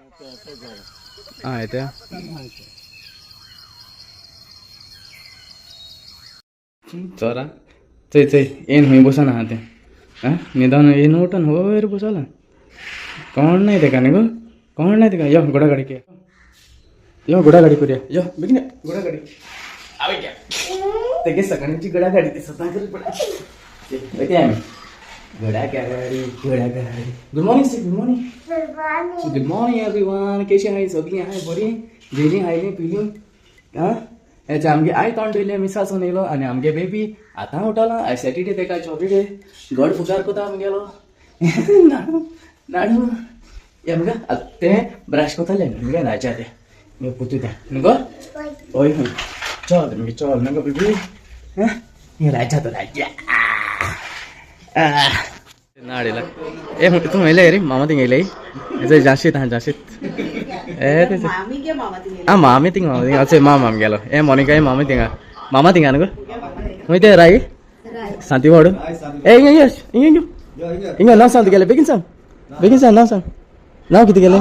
हां येते चोरा चोय चोय येन खंय बसोन आहा तें. आं न्हिदोन येन उठोन वयर बसोलां. कोण नाय तेका न्ही गो, कोण नाय तेका. यो घोडा गाडी के, यो घोडा गाडी करूया. यो बेगीन घोडा गाडी. तेगे सगळ्यांची घोडा गाडी ती सदां करीत पडटा. वयता आमी घोडा गाडी, घोडा गाडी. Good morning sir, good morning. Good morning everyone. कशी आहाय सगळीं? आहाय बरीं? जेली खायली पिली? आं हेचे आमगे I तोंड धुयलें, मिसासून येयलो आनी आमगे बेबी आतां उठला. आयज सॅटर्डे, तेका हॉलिडे. गड फुगार कोता आमगेलो. नाडू नाडू हे मगे तें ब्रश कोतालें मगे राजा तें मगे पुतू तें न्हू गो. हय हय चल मगे चल न्हू गो बेबी. हे राजा तो राजा नाडीला. ए तूं येयले रे मामा थिंग येयले. हेचे जाशीत आहा जाशीत. ए तेचे आं मामी थिंग, मामा थिंग. अशें मामा आमगेलो. ए मोनिका मामी थिंगा, मामा थिंगा न्हू गो. खंय तें राई सांती वाडू. ए हिंगा यश, हिंगा हिंगा हिंगा. नांव सांग तुगेलें, बेगीन सांग, बेगीन सांग. नांव सांग, नांव कितें गेलें?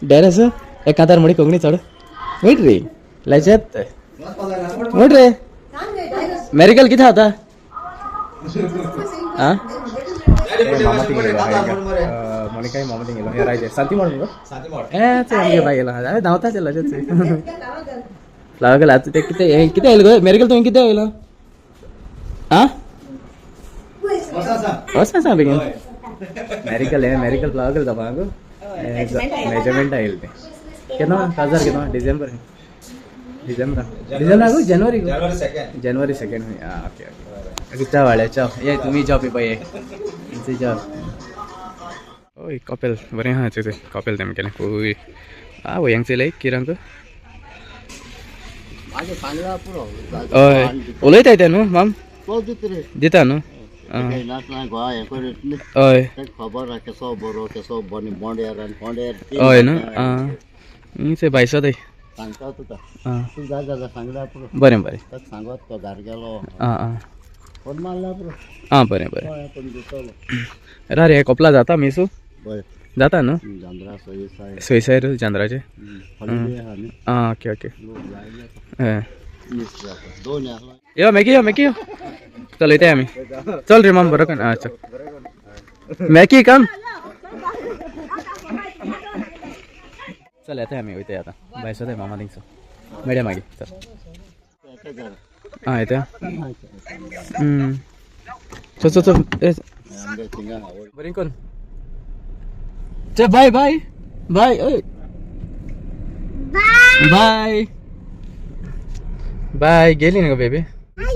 डेरस. एक कांतार म्हणी कोंकणी चड वयट रे लायच्यात वयट रे. मेरिकल कितें आता? आं मामा थिंग येयलो. मोनिकाय मामा थिंग येयलो. हे रायचे सांती मोड मुगो. ए चल आमगे बाय येयलो. अरे धांवता चल अशेंच फ्लावर गेला. आतां तें कितें कितें येयलो गो मेरिकल? तुवें कितें येयलो? आं वच सांग बेगीन. मेरिकल हे मेरिकल फ्लावर गेल जावपा गो. मेजरमेंट आयलें तें केन्ना काजार केन्ना? डिसेंबर, डिसेंबर, डिसेंबर गो, जनवरी गो. जनवरी सेकंड. आं ओके ओके. च्या वाड्या च्या ये तुमी च्या पिवपा ये च्या. ओय कपेल बरें आहा तें कपेल तेमगेलें. पळय आ वयांक चोयलें किरांक. हय उलयताय तें न्हू माम दिता न्हू. हय खबर केसो बरो केसो बनी बोंड्यार आनी कोंड्यार. हय न्हू. आं ते भायसो ते सांगता तुका. आं तूं जाय जाल्यार सांगल्यार पुरो. बरें बरें. ताका सांगत तो घार गेलो. आं आं फोन मारल्यार पुरो. आं बरें बरें. हय कोण दितलो. रे कोपला जाता मिसू. बरें. जाता न्हू. जांद्रा सोय साय. सोयसायर जांद्राचे. हॉलिडे आहा न्ही. आं ओके ओके. लोक जाय. हय. मिस जाता दोन आसला. यो मॅगी, यो मॅगी, यो. चल येते आमी. चल रे माम, बरो कर. आं चल मॅकी कम. चल येते आमी, वयता आतां भायसो ते मामा थिंगसो मेळया मागीर. चल. आं येते. चल चल चल. आमगे थिंगा बरें कोन. चल बाय बाय बाय. ओय बाय बाय. गेली न्ही गो बेबी? आज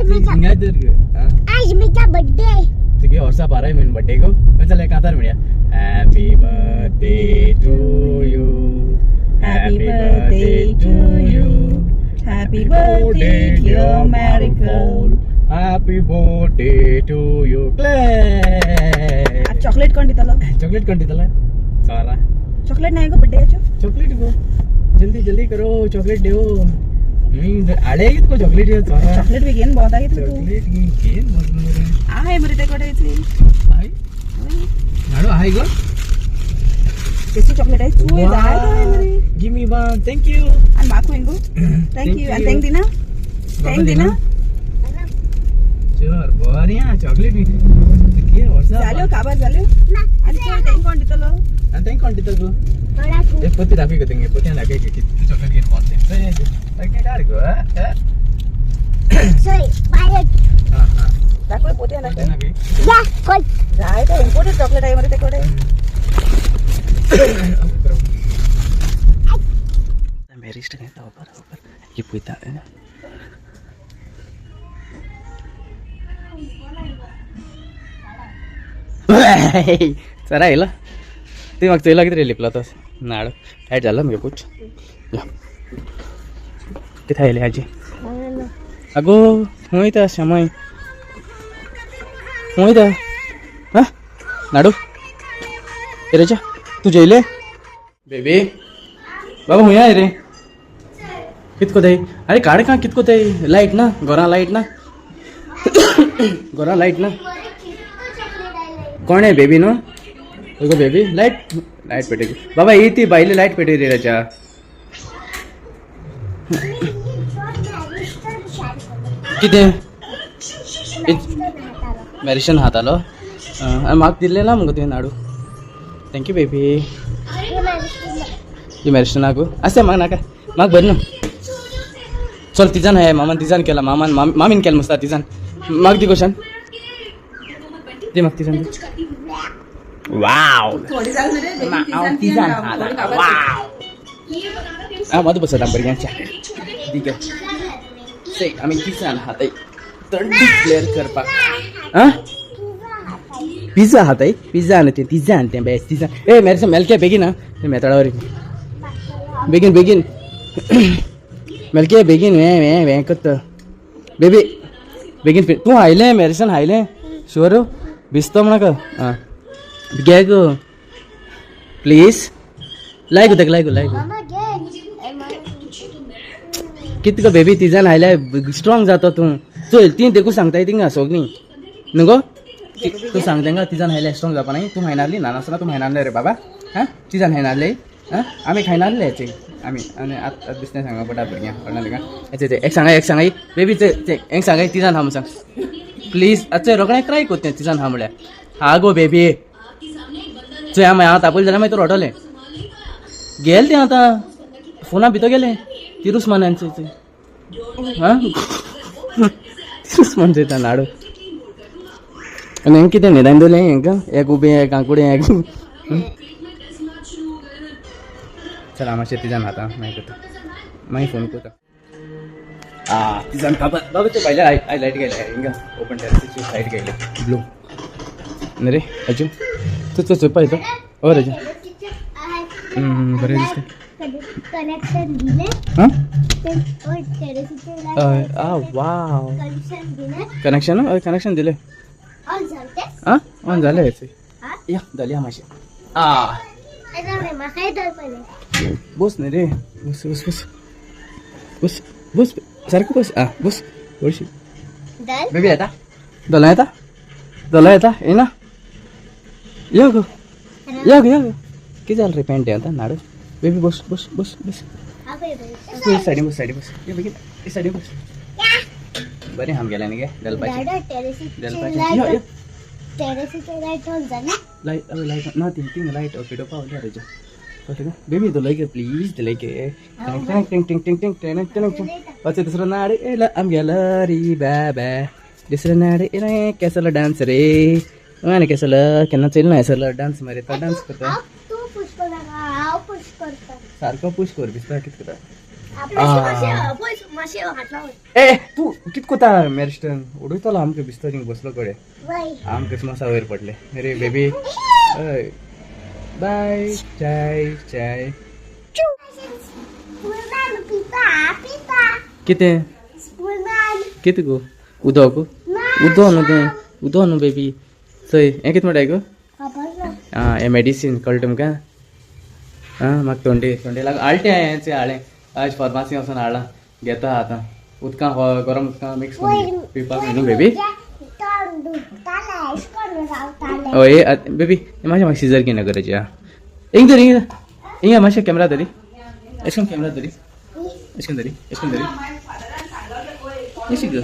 मेरा बर्थडे. तुगे वर्सा बाराय म्हयने बड्डे गो. चल एक कांतार म्हणया. Happy birthday to you, happy birthday to you. Happy birthday, dear Miracle. Happy birthday to you. Chocolate कोण दितलो? चॉकलेट कोण दितला? सारा. चॉकलेट नाही गो बर्थडेचो. चॉकलेट गो, जल्दी जल्दी करो, चॉकलेट देओ. आड़े को चॉकलेट सारा. चॉकलेट बी घेवन भोंवता कितें तूं? चॉकलेट घेन. आहे मरे ते कडेन. हाय नाडू हाय गो. केसी चॉकलेट आहे चूय जाय तो आहे मरे. Give me one. Thank you. आणि म्हाका खंय गो? Thank you. आणि thank दिना, thank दिना. चल बरें आहा चॉकलेट कितें वर्सा. जाल्यो काबार जाल्यो. आनी चोय thank कोण दितलो? आनी thank कोण दितलो गो? ए पोती दाखय गो तेंगे, पोती दाखय गो कितली चॉकलेट घेवन भोंवता तें. काड गो. सॉरी बाय. दाखय पोती दाखय. या कोई. जाय तो इम्पोर्टेड चॉकलेट आहे मरे ते कडेन. मेरिस्ट धांवपार धांवपार ही पळयता. चरा येयला ती म्हाका चोयला कितें लिपला तो नाड टायट जाला मगे पूछ. कितें आयली आजी? आगो खंय वयता श्यामाय? खंय वयता? हा नाडू रेच्या तूं जेयले बेबी? बाबा खंय I रे? कित कोताय? अरे काड का कित कोताय? लायट ना घरां, लायट ना घरां, लायट ना. कोण आहे बेबी न्हू? गो बेबी लायट. लायट पेटय बाबा, ही ती भायली लायट पेटय रे राजा. कितें मॅरिशन हातालो म्हाका दिल्लें ना मुगो तुवें नाडू. Thank you baby. ही मॅरिशन गो आसा म्हाका नाका, म्हाका बरें न्हू. चल तिजान हे मामान तिजान केला, मामान मामीन केला मस्त तिजान. म्हाका दी क्वेशन दी म्हाका तिजान दी. वाव हांव तिजान खाता. वाव हांव मदीं बसता भुरग्यांच्या. दी गे आमी तिजान खाताय थंडी क्लियर करपाक. आं पिझ्झा खाताय, पिझ्झा न्हू तें, तिजान तें बेस्ट तिजान. ए मेरसे मेलके बेगीन. आं तें मेतळावर बेगीन बेगीन मेलके बेगीन. हें हें हें करता बेबी बेगीन. तूं हायलें मेरिसन हायलें शुअर भिजतो म्हणाका. आं घे गो प्लीज. लाय गो ताका, लाय गो, लाय गो. कित गो बेबी तिजान हायल्यार स्ट्रॉंग जाता तूं. चल ती देखून सांगताय थिंगा सोगलीं न्हू गो. तूं सांग तेंका तिजान हायल्यार स्ट्रॉंग जावपा नाय. तूं खायनासली ल्हान आसतना, तूं खायनासलें रे बाबा. हां तिजान खायनासले. हां आमी खायनासले चय आमी. आनी आतां दिसता सांगपा पडटा भुरग्यांक कळना तेका. चय एक सांगाय, एक सांगाय बेबी. चय चय एक सांगाय तिजान खा म्हूण सांग प्लीज. चय रोखडें क्राय कोत्ता तें तिजान खा म्हळ्यार. हा गो बेबी चय हांव हांव तापयलें जाल्यार मागीर तूं रडटलें. गेलें तें आतां फोना भितर गेलें तिरूस मान चय चय. हां तिरूस मान चोयता नाडू. आनी हेंका कितें न्हिदान दवरलें हेंका एक उबें एक आंकुडें एक. चल हांव मातशें तिजान खाता मागीर करता, मागीर फोन करता. आ तिजान खाता बाबा. ते भायल्या I light गेले हिंगा ओपन टेरेसीची लायट गेले ब्लू न्ही रे अजू. तूं चोय चोयपा येता हय राजू. बरें दिसता. कनेक्शन दिलें. हां टेरेसीचे आ वाव कनेक्शन दिलें. कनेक्शन हय कनेक्शन दिलें. ऑन जालें. आं ऑन जालें. या जाली मातशें. आ म्हाकाय धर पयलें. बस न्ही रे, बस बस बस बस बस सारको बस. आं बस व्हडशी बेबी येता दोला येता दोला येता येना. यो गो यो गो यो गो. कितें जालें रे पेंट आतां नाडू. बेबी बस बस बस बस. तूं एक सायडीन बस, सायडीन बस. यो बेगीन एक सायडीन बस. बरें हांव गेलें न्ही गे दलपाचें दलपाचें. यो यो टेरेसीचे लायट ऑन जालें. लायट हय लायट ना ती थिंग लायट पेटोवपा उरल्या रेजा. कळ्ळें का बेबी? धुलय गे प्लीज, धुलय गे. टिंग टिंग टिंग टिंग टिंग टिंग टिंग टिंग. अच्छा दुसरो नाड येयला आमगेलो रे बाबा. दुसरो नाड येयला केसलो डान्स रे आनी केसलो केन्ना चोयलो ना असलो डान्स मरे. तो डान्स करता. तूं पुश करनाका, हांव पुश करता. सारको पुश कर दिसता कितें करता. ए तूं कितें कोता मॅरिस्टन उडयतलो आमकां बिस्तो थिंग बसलो कडेन. आम क्रिसमसा वयर पडले रे बेबी. हय बाय चाय चाय. कितें कितें गो उदक उदक न्हू तें उदक न्हू बेबी. चोय हें कितें म्हणटाय गो. आं हें मेडिसीन कळटा तुमकां. आं म्हाका थंडी थंडी लाग हाडलें हांवें चोय हाडलें आज फार्मासी वचून हाडलां घेता आतां उदकां गरम उदकां मिक्स करून पिवपाक न्हू बेबी. हय बेबी मातशें म्हाका सिजर घेयना गरज. आं हिंग धरी हिंग हिंगा मातशें कॅमेरा धरी अशें करून कॅमेरा धरी अशें करून धरी अशें करून धरी अशें गो.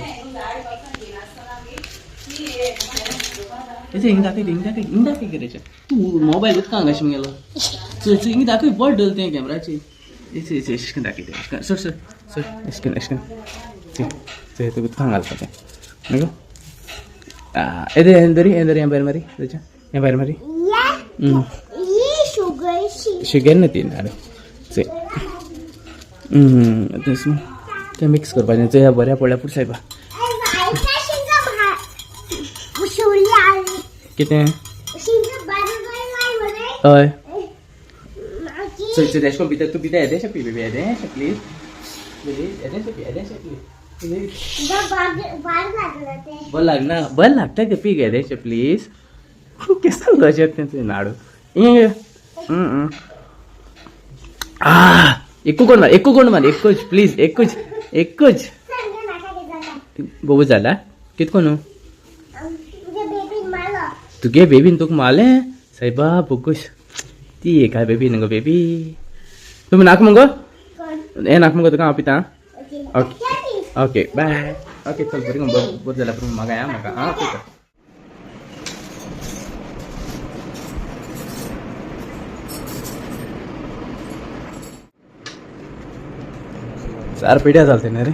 हिंग दाखय हिंग दाखय हिंग दाखय गरज. तूं मोबायल उदकां अशें गेलो. चल चल हिंग दाखय बोट धरलें तें कॅमेराची. अशें अशें करून दाखय तें सर सर सर अशें करून अशें करून चल चल तुका उदकां घालपाचें न्हू गो. येदे हें धरी हें धरी हें भायर मारी रजा हें भायर मारी. शुगर न्हू ती नाडू. चोय तें मिक्स करपाचें. चोय बऱ्या पडल्या पूण सायबा कितें. हय चल चल एशें करून भितर तूं भितर येदेशें पी बेबी येदेशें प्लीज प्लीज येदेशें पी येदेशें पी प्लीज. बरें लागना बरें लागता गे पी गे प्लीज. केसो गजें तें नाडू. आ एकू कोण मार एकू कोण मार एकूच प्लीज एकूच एकूच. बोबो जाला कित कोण तुगे बेबीन तुका मारलें सायबा बोगूस. ती एक आहे बेबी न्हू गो बेबी. तुमी नाका मुगो? कोण? हें नाका मुगो तुका? हांव पिता. ओके. ओके ओके, बाय. ओके, चल बरी, बरें जाल्यार पूण म्हाका या म्हाका. आं, ओके, चल. चार पिड्या चालते ना रे.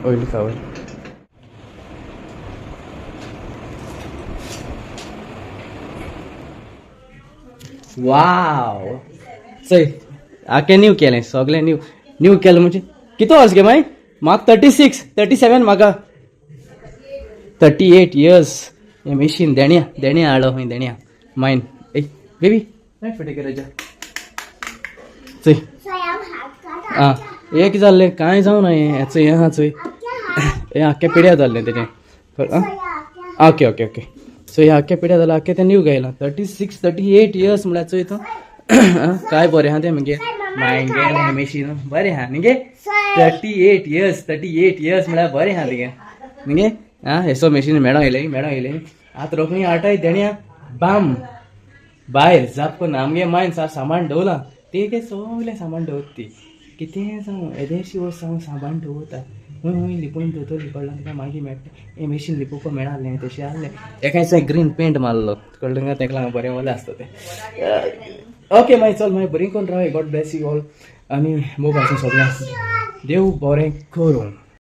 होईल का होईल. वाव, चय आके न्यू केलें सगळें. न्यू न्यू केलें म्हणजे कितू वर्स गे मागीर? म्हाका 36, 37. म्हाका 38 इयर्स. हें मेशीन देण्या देण्या हाडलो खंय देण्या मायन. ए बेबी, लायट फुडें कर. चय. स्वयं हात काड. आं, हें कितें जाल्लें? कांय जावं ना. हें चय, हें आहा चय, हें आख्खें पिड्यार जाल्लें तेजें. आं, ओके ओके ओके. सो हें आख्खें पिड्यार जालां, आख्खें तें न्यू गायलां. 36, 38 इयर्स म्हळ्यार चोय तूं. आं, काय बरें आहा तें. मगे मागीर गेलें मेशीन बरें आहा न्ही गे. 38 इयर्स, 38 इयर्स म्हळ्यार बरें आहा तुगे न्ही गे. आं, हेसो मेशीन मेळो येयलें, मेळो येयलें. आतां रोखडी आटाय देण्या बाम भायर जाप करून. आमगे मायन सार सामान दवरलां ते गे, सगळें सामान दवरता ती. कितें जावं, येदेशी वस्त हांव सामान दवरता, हूंय हूंय लिपून दवरतली. कळ्ळें तुका? मागीर मेळटा. हें मेशीन लिपोवपाक मेळालें तशें आहलें. एका दिसा ग्रीन पेंट मारलो, कळ्ळें तुका? तेका लागून बरें वलें आसता तें. ओके, मागीर चल, मागीर बरीं करून राव. गॉड ब्लेस you all आनी मोग आसूं सगळ्यांक. देव बरें करूं.